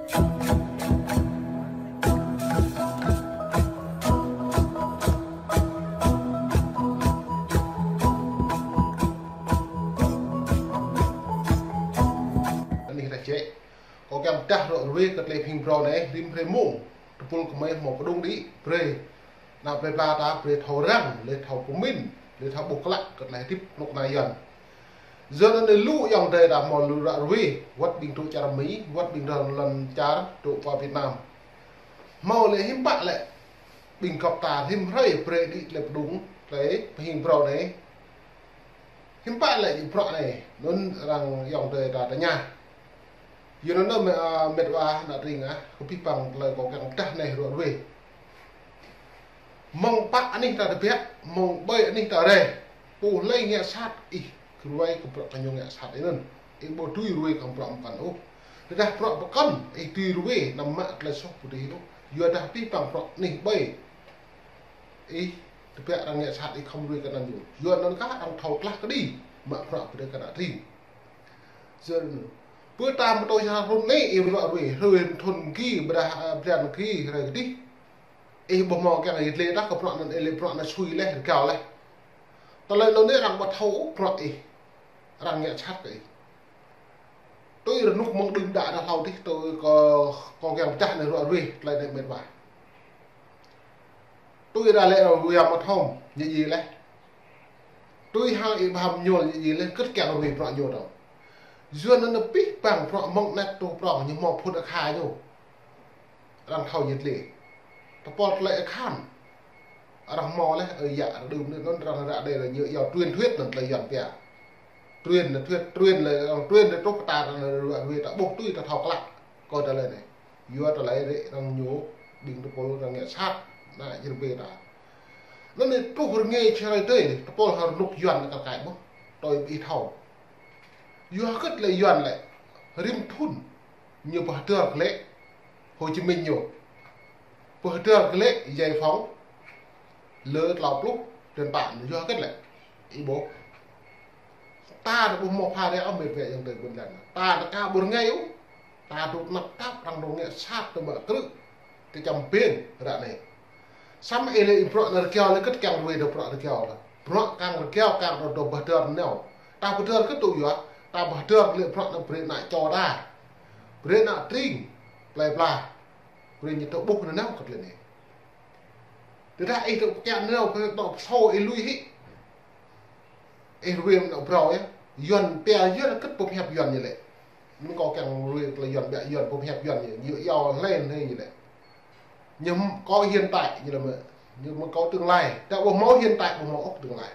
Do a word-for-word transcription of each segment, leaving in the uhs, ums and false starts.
Anih ta čĕ. Kâo kiăng pơdah ră ruai kơ tơlơi pơhing phrâo anai, rĭm hrơi mông. Tơpul kơmơi hmâo pơdŏng đĭ, brơi. Ană plơi pla ta brơi thâo răng, lĕ thâo pơmĭn, lĕ thâo ƀuh klă kơ tơlơi hơdip kơnuk kơna Yuan. Yua anŭn lu ayŏng adơi ta hmâo lu ră ruai, wơ̆t ƀing tŭ čar Mi, wơ̆t ƀing lŏn čar tŭ pơ Việt Nam. Hmâo lĕ hiư̆m pă lĕ, ƀing gŏp ta rĭm hrơi brơi đĭ tơlơi pơdŏng, tơlơi pơhing phrâo anai. Hiư̆m pă lĕ ih bruă anai, anŭn arăng ayŏng adơi ta tơña. Yua anŭn mĕt, a, mĕt wa ană tring ah, kơ abih bang tơlơi kâo kiăng pơdah anai ră ruai. Mơ̆ng pă anih ta tơbiă, mơ̆ng ƀơi anih ta rai. Pô hlơi ngă sat ih, kơ ruai kơ bruă kơ ñu ngă sat ih anŭn. Ih ƀu dưi ruai kơ bruă pơkŏn ôh. Tơdah bruă pơkŏn, ih dưi ruai, anăm mă tơlơi soh pơdih ôh. Yua dah abih bang bruă anih ƀơi. Ih, tơbiă arăng ngă sat ih khŏm ruai kơ anăn ñu. Yua anŭn kah arăng thâo tlah kơđi, mă bruă pơdih kơ ană tring. Yua anŭn. Pơ ta mơ̆ tui sa hrŭn anai, ih ră ruai, hrơi thŭn gih, ƀiădah, a, blan gih, hrơi kơdih. Ih ƀu hmâo kiăng ih dleh tah kơ bruă anŭn, ih lĕ bruă anŭn sui leh, rơgao leh. Tơlơi anŭn anai arăng ƀu thâo bruă ih. Arăng ngă sat kơ ih. Tui rơnŭk mơ̆ng đưm đă đah hlâo dih tui kơ, kâo kiăng pơdah anai ră ruai, tơlơi anai mĕt wa. Tui ră lĕ ră ruai mă thom, ñu djai leh. Tui hăng ih ƀu hmâo ñu djai leh, kơ̆t kiăng ruai bruă ñu dong. Yua anŭn abih bang bruă mơ̆ng anet truh prŏng ñu hmâo phŭn akha ñu. Arăng thâo yit lĕ. Tơpul tơlơi akhan. Arăng hmâo leh, ơ, yă, rơđŭm anai, anŭn arăng ră anai lĕ ñu yua truyền thuyết anŭn tơlơi Yuan pia. Truyền là thuyết, truyền là, arăng truyền là truh ta, arăng ră ruai ta ƀuh tui ta thâo klă. Kơ tơlơi anai. Yua tơlơi anai arăng ñu, ƀing tơpul arăng ngă sat, ană čar ƀơi ta. Anŭn anai truh rơngai čar ƀơi ta, tơpul hăng rơnŭk Yuan kar kaĭ ƀuh. Tui ƀing thâo. Yua hơget lĕ Yuan lĕ, rĭm thŭn. Ñu pơhơdơr glaĭ Hồ Chí Minh ñu. Pơhơdơr glaĭ giải phóng lơ tlâo pluh, tơl pă ñu yua hơget lĕ. Ih ƀuh. Ta ƀu hmâo pha ră ôh mĕt wa ayŏng adơi ƀôn lan. Ta ta ka ƀu rơngai ôh. Ta dŏ tơnap tap arăng dŏ ngă sat tơmă krư̆. Tơčăm pên ră anai. Samơ̆ ih lĕ ih bruă anai rơgao lĕ kơ̆t kiăng ruai dŏ bruă rơgao lĕ. Bruă kiăng rơgao kiăng dŏ dŏ pơhơdơr nao. Ta pơhơdơr kơ̆t tŭ yua, ta pơhơdơr lĕ bruă anai brơi ană čô ta. Brơi ană tring, plơi pla. Brơi ñu tŭ ƀuh nao kơ̆t lĕ anai. Tơdah ih tŭ kiăng nao kơ tŭ pơsô ih lui hĭ. Ih ruai mơ̆ng ană phrâo yơh. Yuan pia Yuan kơ̆t pơhiăp Yuan ñu lĕ. Mơ̆ng kâo kiăng ruai tơlơi Yuan biă Yuan pơhiăp Yuan ñu. Ñu yua hlơi hlơi ñu lĕ. Ñu kâo hiện tại ñu lĕ mơ̆. Ñu mơ̆ng kâo tương lai. Ta ƀu hmâo hiện tại ƀu hmâo ôh tương lai.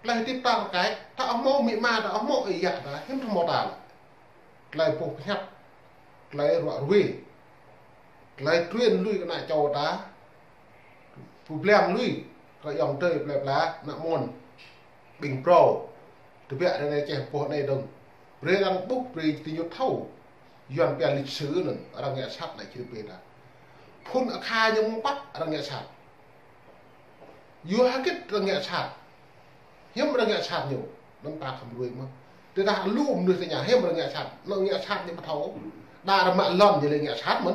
Tơlơi hơdip ta kar kaĭ. Ta hmâo amĭ ama ta hmâo ơi yă ta. Hiư̆m ta hmâo ta lĕ. Tơlơi pơhiăp. Tơlơi ră ruai. Tơlơi truyền lui kơ ană čô ta. Pơblang lui kơ ayŏng adơi plơi pla, ană mơnuih, ƀing phrâo. Tơbiă ră anai čeh pơh anai dong. Brơi arăng ƀuh, brơi tui ñu thâo. Yuan pia lịch sử anŭn, arăng ngă sat ană čar ƀơi ta. Phŭn akha ñu mơ̆ng pă arăng ngă sat. Yua hơget arăng ngă sat. Hiư̆m arăng ngă sat ñu, anŭn ta khŏm ruai mơ̆n. Tơdah lu mơnuih tơña hiư̆m arăng ngă sat, anŭn ngă sat ñu ƀu thâo. Đa arăng mă lŏn ñu lĕ ngă sat mơ̆n.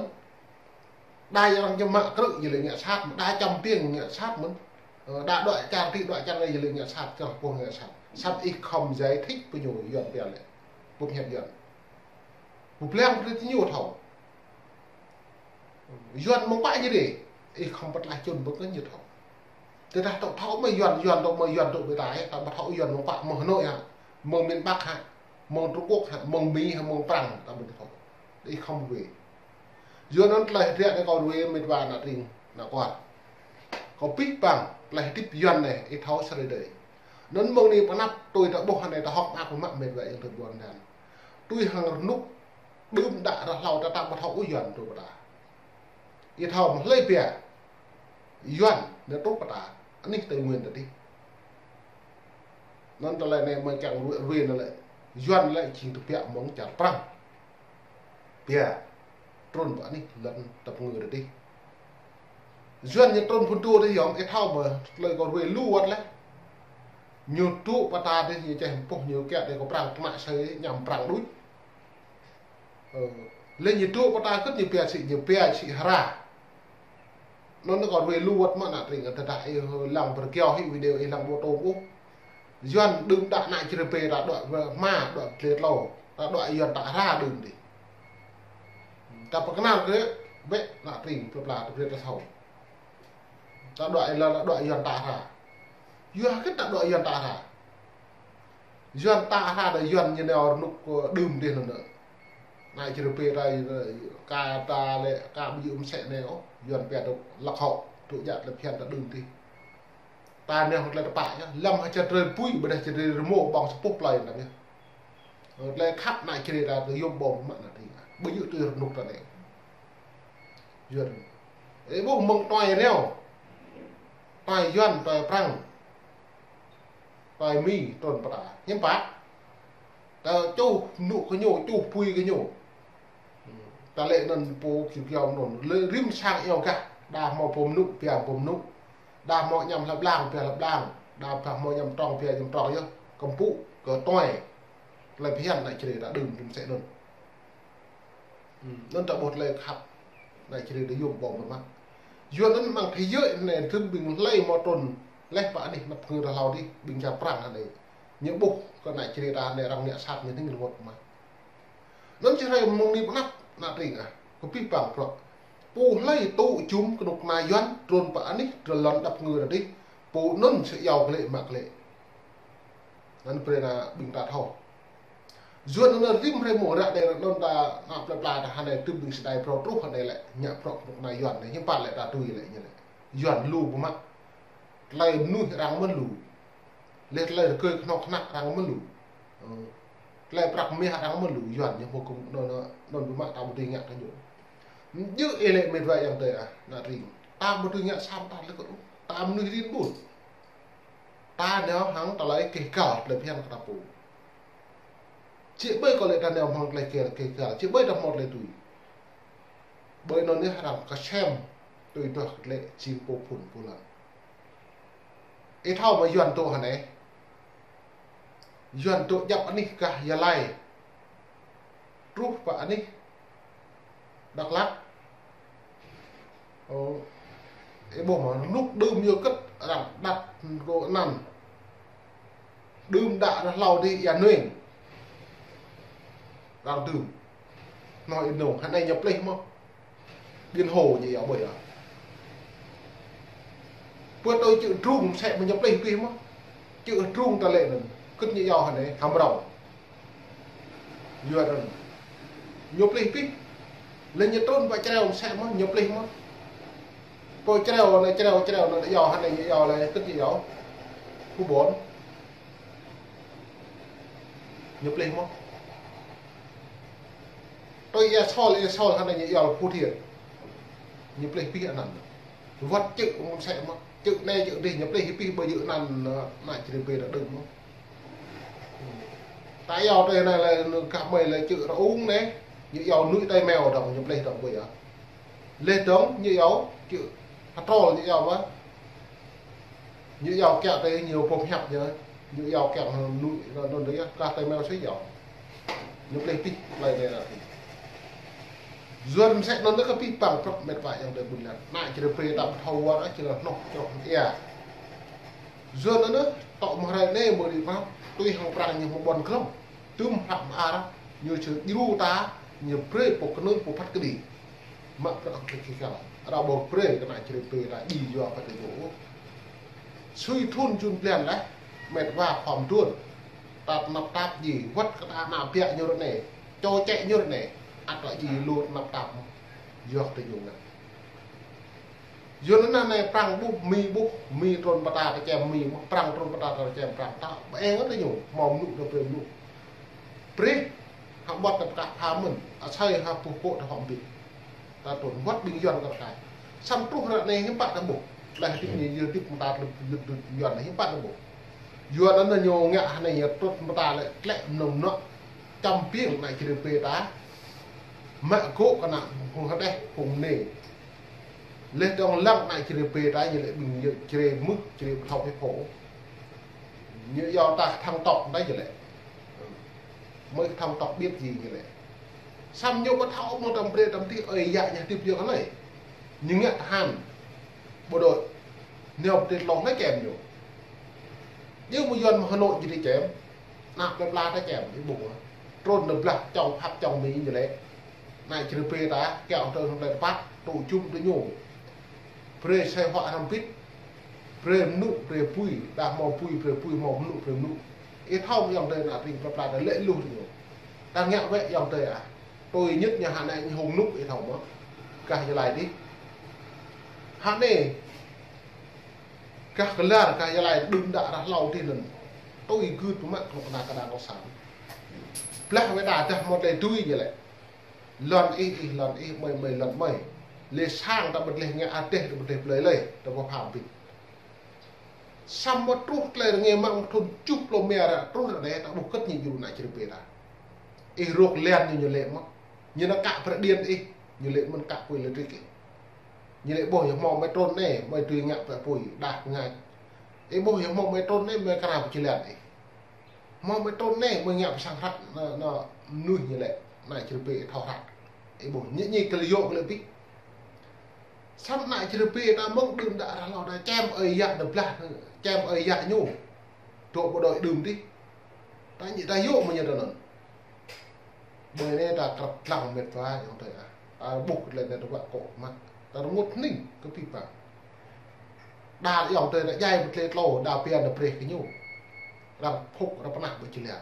Đa arăng čăm mă krư̆ ñu lĕ ngă sat mơ̆n. Đa čăm piêng ngă sat mơ̆n. Ơ, đa dŏ čar ti dŏ čar anai ñu lĕ ngă sat, čar pơh ngă sat. Samơ̆ ih khŏm giải thích pơ ñu Yuan pia lĕ. Pơhiăp Yuan. Pơblang brơi tui ñu thâo. Yuan mơ̆ng pă ñu dêh, ih khŏm pơtlaih čun ƀơ̆ng kơ ñu thâo. Tơdah tŭ thâo mơ̆ Yuan, Yuan tŭ mơ̆ Yuan tŭ ƀơi ta, ta ƀu thâo Yuan mơ̆ng pă, mơ̆ng Hà Nội hă, mơ̆ng miền Bắc hă, mơ̆ng Trung Quốc hă, mơ̆ng Mi hă, mơ̆ng Prăng, ta ƀu thâo. Ih khŏm ruai. Yua anŭn tơlơi hơdră anai kâo ruai mĕt wa ană tring, ană kual. Kâo abih bang, tơlơi hơdip Yuan anai, ih thâo sơrơi dơi. Anŭn mơ̆ng anai pơanăp tui ta ƀuh anai ta hơ̆k mơak mă mĕt wa ayŏng adơi ƀôn lan. Tui hăng rơnŭk đưm đă ră hlâo ta ta ƀu thâo ôh Yuan truh pơ ta. Ih thâo mơ̆ hlơi pia Yuan ñu truh pơ ta, anih Tây Nguyên ta dih. Anŭn tơlơi anai mơ̆ kiăng ruai, ruai anŭn lĕ. Yuan lĕ jing tơbiă mơ̆ng čar Prăng. Pia trŭn pơ anih lŏn tơpơngư ta dih. Yuan ñu trŭn phŭn tŭ dih yom, ih thâo mơ̆ tơlơi kâo ruai lu wơ̆t leh. Ñu tŭ pơ ta dih ñu čeh pơh ñu kiăng dih kơ Prăng tơmă sơi ñăm Prăng đuč. Ơ, Lĕ ñu dŏ pơ ta kơ̆t ñu pia sĭ, ñu pia sĭ hra. Anŭn kâo ruai lu wơ̆t mơ̆ ană tring, tơdah ih lăng pơrơkiao hĭ video ih lăng ƀu tôm ôh. Yuan đưm đă ană čơrê pê ta đuaĭ hma, đuaĭ tlê tlâo, ta đuaĭ Yuan ta hra đưm dih. Ta pơkơnăl kơ bĕ ană tring, plơi pla ta brơi ta thâo. Ta đuaĭ lĕ, ta đuaĭ Yuan ta hra. Yua hơget ta đuaĭ Yuan ta hra? Yuan ta hra đa Yuan ñu nao rơnŭk, ơ, đưm dih anŭn. Ană čơrê pê ta, ơ, ka ta lĕ, ka ƀu djơ̆ mơsĕ anai ôh. Yuan pia dŏ lăk hŏ, dŏ djă tơlơi phiăn ta đưm dih. Ta nao hăng tơlơi tơpă yơh. Lăm hơčăn drơi pui, ƀôdah hơčăn drơi rơmô, ƀơ̆ng sa boh plơi anŭn yơh. Ơ, tơlơi khăp ană čơrê ta tơ yôm ƀơ̆ng mă ană tring. Ƀu djơ̆ tui rơnŭk ta anai. Yuan. Ơ, ƀuh mơ̆ng tuai nao. Tuai Yuan, tuai Prăng. Tuai Mi, trŭn pơ ta. Hiư̆m pă. Ta čuh mơnŭ kơ ñu, čuh pui kơ ñu. Ta lĕ anŭn pô kiu kiao anŭn. Lĕ rĭm sang iâu gah. Đa hmâo pô mơnŭ, pia pô mơnŭ. Đa hmâo añăm hlăp blang, pia hlăp blang. Đa hmâo añăm trong, pia añăm trong yơh. Kơmpŭ, kơ tuai. Tơlơi phiăn ană čơrê ta đưm, đưm mơsĕ anŭn. Anŭn ta ƀuh tơlơi khăp ană čơrê ta yôm ƀơ̆ng mơ̆n mă. Yuan anŭn mơ̆ng thế giới anai tơm ƀing hlơi hmâo trŭn laih pơ anih anăp ngư ta hlâo dih, ƀing čar Prăng anai. Ñu ƀuh kơ ană čơrê ta anai arăng ngă sat ñu hning rơngot mă. Anŭn či hrơi mơ̆ng anai pơ anăp ană tring ah, kơ pih păng prŏ. Pô hlơi tŭ jum kơnuk kơna Yuan trŭn pơ anih drơi lŏn anăp ngư ta dih, pô anŭn sĭ iâu glaĭ mă glaĭ. Anŭn brơi ană ƀing ta thâo. Yuan anŭn rĭm hrơi mông ră anai anŭn ta ană plơi pla ta hơnai tơm ƀing sơdai phrâo truh hơnai lĕ ngă prŏ kơnuk kơna Yuan anai hiư̆m pă lĕ ta tui lĕ ñu lĕ. Yuan lu ƀu mă. Tơlơi mơnuih arăng mơ̆n lu. Lĕ tơlơi rơgơi kơhnâo kơhnăk arăng mơ̆n lu. Ơ. Tơlơi prăk mah arăng mơ̆n lu Yuan ñu hmâo kơ anŭn, anŭn, anŭn ƀu mă ta ƀu dưi ngă kơ ñu. Djơ̆ ih lĕ met wa ayŏng adơi ah, ană tring. Ta ƀu dưi ngă sat ta lĕ kơ ôh. Ta mơnuih rin ƀun. Ta nao hăng tơlơi keh găl tơlơi phiăn kơ ta pô. Či ƀơi kơ lĕ ta nao hăng tơlơi keh, keh găl, či ƀơi ta hmâo tơlơi tui. Ƀơi anŭn yơh arăng kơsem tui duah kơ tơlơi jing pô phŭn pô lăn. Ih thâo mơ̆ Yuan dŏ hơnai. Yuan dŏ djăp anih gah Gia Lai. Truh pơ anih Dak Lak. Ơ, ih ƀuh mơ̆, rơnŭk đưm yua kơ̆t arăng đặt rô anăn. Đưm đă rơhlâo dih ia nueng. Arăng đưm. Hơnơ̆ng ih nông, hơnai ñu plih mơ̆. Biển Hồ ñu iâu ƀơi ah. Pơ tui chữ Trung mơsĕ mơ̆ ñu plih pih mơ̆. Chữ Trung ta lĕ anŭn. Kơ̆t ñu iâu hơnai, Hàm Rồng. Yuan anŭn. Ñu plih pih. Lĕ ñu trŭn pơ Čreo mơsĕ mơ̆, ñu plih mơ̆. Pơ Čreo anai, Čreo, Čreo anai iâu hơnai ñu iâu lĕ, kơ̆t ñu iâu. Phú Bôn. Ñu plih mơ̆. Tui Ia Sol, Ia Sol hơnai ñu iâu Phú Thiện. Ñu plih pih anăn. Wơ̆t chữ mơ̆ mơsĕ mơ̆. Chữ anai chữ dih ñu plih pih ƀơi yơh anăn, ơ, ană čơrê pê ta đưm mơ̆. Ta iâu tui anai lĕ, gah mơi lĕ chữ Rơung anai. Ñu iâu núi Tây Mèo dong, ñu plih dong ƀơi ah. Lĕ dong ñu iâu chữ Hơtrol ñu iâu mơ̆. Ñu iâu kiăng tơ ñu pơhiăp ñu, ñu iâu kiăng anŭn, anŭn, anŭn dih yơh, kah Tây Mèo sĭ iâu. Ñu plih pih, plơi anai ană tring. Yuan mơsĕ anŭn kơ pih păng prŏ met wa ayŏng adơi ƀun lan. Ană čơrê pê ta ƀu thâo wơr ah, či lăng hnoh čŏk ia. Yuan anŭn, tŏ mơ̆ hrơi anai mơ̆ rĭm mơ̆, tui hăng Prăng ñu hmâo ƀôn glông. Tơm hră mơar, ñu či djru ta, ñu brơi pô kơnơ̆ng pô phat kơđi. Mă prăk kơ kih kal. Arăng ƀu brơi kơ ană čơrê pê ta djai yua pơ tơ ñu. Sui thun jun blan laih, met wa khom thun. Ta tơnap tap djai, wơ̆t kơ ta ană biă ñu ră anai. Čô čĕ ñu ră anai. Ăt ta djai lu tơnap tap. Yua pơ tơ ñu ngă. Yuan anŭn anai Prăng ƀuh, Mi ƀuh, Mi trŭn pơ ta ta čem Mi mơ̆, Prăng trŭn pơ ta ta čem Prăng. Ta ƀu eng tơ ñu, hmâo mơnŭ ta brơi mơnŭ. Brơi, hă ƀuăt ta pơkă pha mơ̆n, asơi hă pŭ pô ta hŏm ƀĭ. Ta trŭn wơ̆t ƀing Yuan kơ ta. Samơ̆ truh ră anai hiư̆m pă ta ƀuh. Laih hơdip ñu, hơdip mơta tơlơi Yuan anai hiư̆m pă ta ƀuh. Yuan anŭn ñu ngă hơnai ñu trŭn mơta lĕ tlĕ mơnơ̆ng mơnŏ. Čăm ƀing ană čơrê pê ta. Mă gŏ kơ ană phung hơđeh, phung mơnê. Lĕ dong lăng ană čơrê pê ta ñu lĕ ƀing čơrê mơh, čơrê ƀu thâo phe pho. Ñu iâu ta kơthăng tŏk ta ñu lĕ. Mơi kơthăng tŏk biăp djai ñu lĕ. Samơ̆ ñu ƀu thâo mơ̆ tơm brơi tơm tih ơi yă ñu hơdip yơh kơ anai. Ñu ngă tơhan. Bộ đội. Ñu ƀu tơlơi lŏng anai čem ñu. Ñu mơ̆ Yuan mơ̆ Hà Nội ñu tơ čem. Ană plơi pla ta čem, ih ƀuh. Trŭn nao blah čong Pháp čong Mi ñu lĕ. Ană Čư̆ Rơbê ta, kiăng tơ hăng plơi pla, tŭ jum tơ ñu. Brơi sai huă hrăm bit. Brơi mơnŭ, brơi apui, đah hmâo apui, brơi apui, hmâo mơnŭ, brơi mơnŭ. Ih thâo mơ̆ ayŏng adơi ană tring plơi pla ta lĕ luh tơ ñu. Ta ngă wĕ ayŏng adơi ah. Tui ñit ñu hă anai ñu hông nuk ih thâo mơ̆. Gah Gia Lai dih. Hă anai. Gah Kơlar, gah Gia Lai đưm đă rah hlâo dih anŭn. Tui gưt pơmă kơnuk kơna kơ đảng cộng sản. Blah wĕ ta dah mơ̆ tơlơi tui ñu lĕ. Lŏn ih, ih lŏn ih, mơi, mơi lŏn mơi. Lĕ sang ta ƀu tơlơi ngă adeh, ta ƀu tơlơi plơi lơi, ta ƀu pham bit. Samơ̆ truh tơlơi rơngiă mă mơ̆ng thŭn tơjuh pluh rơma ră truh ră anai ta ƀuh kơ̆t ñu djru ană Čư̆ Rơbê ta. Ih rŏk lian ñu ñu lĕ mơ̆. Ñu nao kă brơi điện ih, ñu lĕ mơ̆n kă apui lĕ trik ih. Ñu lĕ ƀuh yơh hmâo mơi trŭn anai, mơi tui ngă brơi apui, đah pơngač. Ih ƀuh yơh hmâo mơi trŭn anai, mơi kra pơjơ̆ lian ih. Hmâo mơi trŭn anai, mơi ngă pơsăng hrăt, ană, ană mơnuih ñu lĕ, ană Čư̆ Rơbê thâo hrăt. Ih ƀuh, ñu ñu kơ lĕ yŏ kơ lĕ bit. Samơ̆ ană Čư̆ Rơbê ta mơ̆ng đưm đă rah hlâo ta čem ơi yă ta blah, čem ơi yă ñu. Tŏ bộ đội đưm dih. Ta ñu ta yŏ mơ̆ ñu ta anŭn. Ƀơi anai ta krăp lăng mĕt wa ayŏng adơi ah. Ta ƀuh tơlơi anai ta wă kŏ mă. Ta rơngot hning kơ pih păng. Đa ayŏng adơi ta djai ƀu tơlơi tlâo, đa pia ta brơi kơ ñu. Ră phŭk, ră pơnah ƀu jơlan.